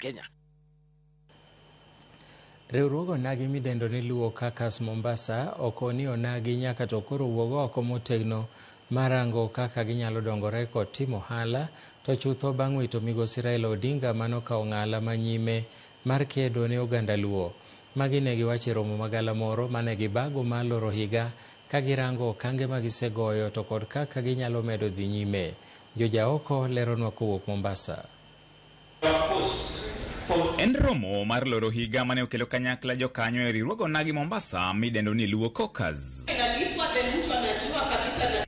Kenya. Riwruog onagi midendo ni Luo Caucus Mombasa oko ni onagi nyaka to koro wuog oko motegno marango kaka ginyalo dongore kod timo ohala to chutho bang' wito migosi Raila Odinga manokawo ng'ala manyime mar kedo ne oganda Luo. Magi ne giwacho e romo magalamoro mane gibago mar loro higa ka girango okange ma gisegoyo to kod kaka ginyalo medo dhi nyime. Jojaoko leronwa kowuok Mombasa. En romo mar loro higa mane okelo kanyakla jokanyo e riwruog onagi Mombasa midendo ni Luo Caucus.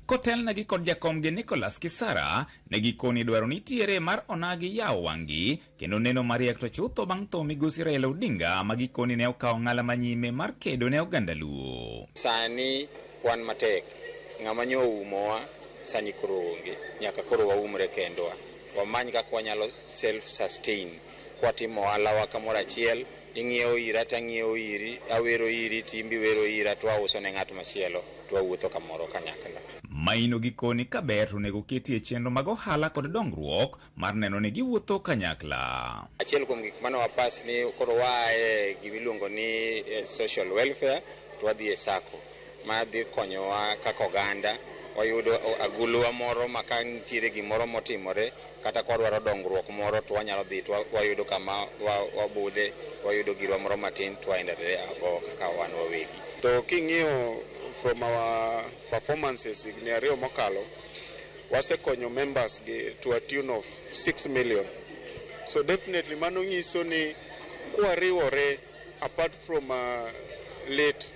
Kotelnegi kod jakomgi Nicholas Kisara, ne gikoni dwaro nitiere mar onagi yawo wang'gi kendo neno mariek to chutho bang' tho migosi Raila Odinga ma gikoni ne okawo ng'ala manyime mar kedo ne oganda Luo. Sani wan matek, ng'ama nyo oumowa sani koro onge, nyaka koro waumre kendwa. Wamany kaka wanyalo self sustain kwatimo ohala wa kamoro achiel, ing'iewo ira tang'iewo iri, awero iri timbi wero ira to wauso ne ng'at machielo to wawuotho kamoro kanyakla. Maino gikoni kaber to onego ketie chenro mag ohala kod dongruok mar neno ni giwuotho kanyakla. Achiel kuom gik mane wapas ni koro waaye gimiluongo ni social welfare to wadhi e SACCO ma dhi konyowa kaka oganda wayudo aguluwa moro ma ka nitiere gimoro motimore kata ka wadwaro dongruok moro to wanyalo dhi to wayudo kama wabudhe wayudo girwa moro matin to waendelea go kaka wan wawegi. To king'iyo from our performances higni ariyo mokalo, wasekonyo members gi to a tune of 6 million. So definitely mano nyiso ni kwariwore apart from late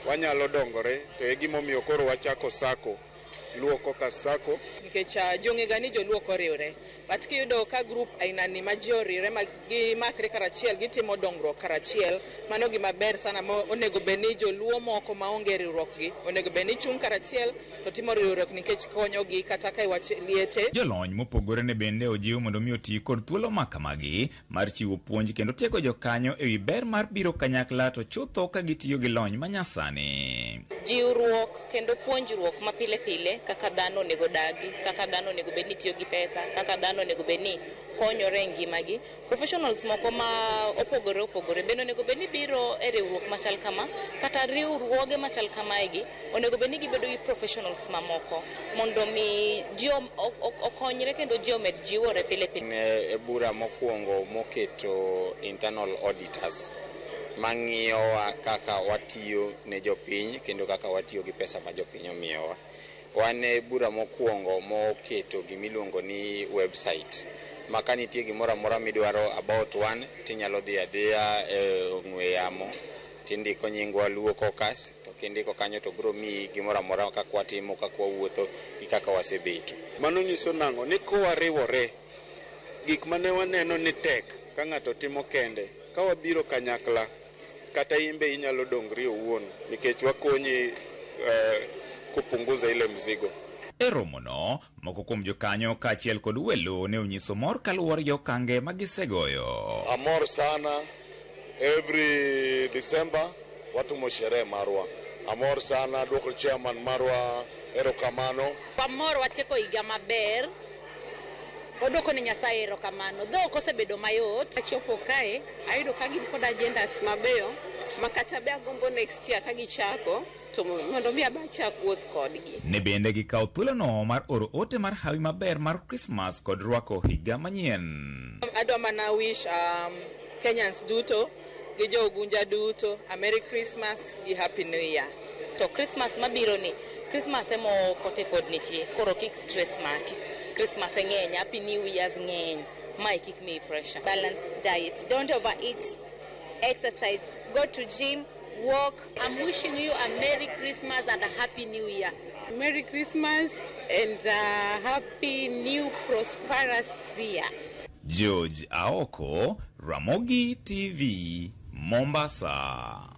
wanyalo dongore to e gimomiyo koro wachako SACCO, Luo Caucus SACCO. Nikech ji ong'e ni joluo ok oriwre but kiyudo ka group aina ni ma ji oriwre ma gimakre karachiel gitimo dongruok karachiel mano gima ber sana ma onego bed ni joluo moko maonge riwruok gi onego bed ni chung' karachiel to timo riwruok nikech konyogi kata ka iwach liete. Jolony mopogore ne bende ojiw mondo mi oti kod thuolo ma kamagi mar chiwo puonj kendo tiego jokanyo ewi ber mar biro kanyakla to chutho ka gitiyo gi lony manyasani. Jiwruok kendo puonjruok ma pile pile kaka dhano onego dagi, kaka dhano onego bed ni tiyo gi pesa, kaka dhano onego bed ni konyore e ngimagi. Professionals moko ma opogore opogore bende onego bed ni biro e riwruok machal kama kata riwruoge machal kamaegi onego bed ni gibedo gi professionals mamoko mondo mi ji okonyre kendo ji omed jiwore pile pile. E bura mokwongo moketo internal auditors mang'iyowa kaka watiyo ne jopiny kendo kaka watiyo gi pesa ma jopiny omiyowa. Wan e bura mokwongo moketo gimiluongo ni website ma ka nitie gimoro amora midwaro about wan tinyalo dhi adhiya e ong'we yamo tindiko nyingwa Luo Caucus to kindiko kanyo to biro miyi gimoro amora kaka watimo, kaka wawuotho gi kaka wasebeto. Mano nyiso nang'o? Ni kowariwore, gik mane waneno ni tek ka ng'ato timo kende, ka wabiro kanyakla, kata in be inyalo dongri owuon nikech wakonyi kupunguza ile mzigo. E romono, moko kuom jokanyo kaachiel kod welo ne onyiso mor kaluwore gi okange ma gisegoyo. Amor sana every December watimo sherehe marwa. Amor sana duoko chairman marwa erokamano. Wamor watieko higa maber. Waduoko ne Nyasaye erokamano. Dho ok osebedo mayot. Achopo kae, ayudo ka gin kod agendas mabeyo ma kata be agombo next year ka gichako to mondo mi aba achak wuoth kodgi. Ne bende gikawo thuolono mar oro ote mar hawi maber mar Christmas kod rwako higa manyien. Adwa mana wish Kenyans duto gi jo Ugunja duto a Merry Christmas gi Happy New Year. To Christmas mabiro ni, Christmas emo kote pod nitie, koro kik stress maki. Christmas e ng'eny, Happy New Year's ng'eny, mae kik miyi pressure. Balanced diet. Don't overeat. Exercise. Go to gym. Walk. I'm wishing you a Merry Christmas and a Happy New Year. Merry Christmas and a Happy New Prosperous Year. George Aoko, Ramogi TV, Mombasa.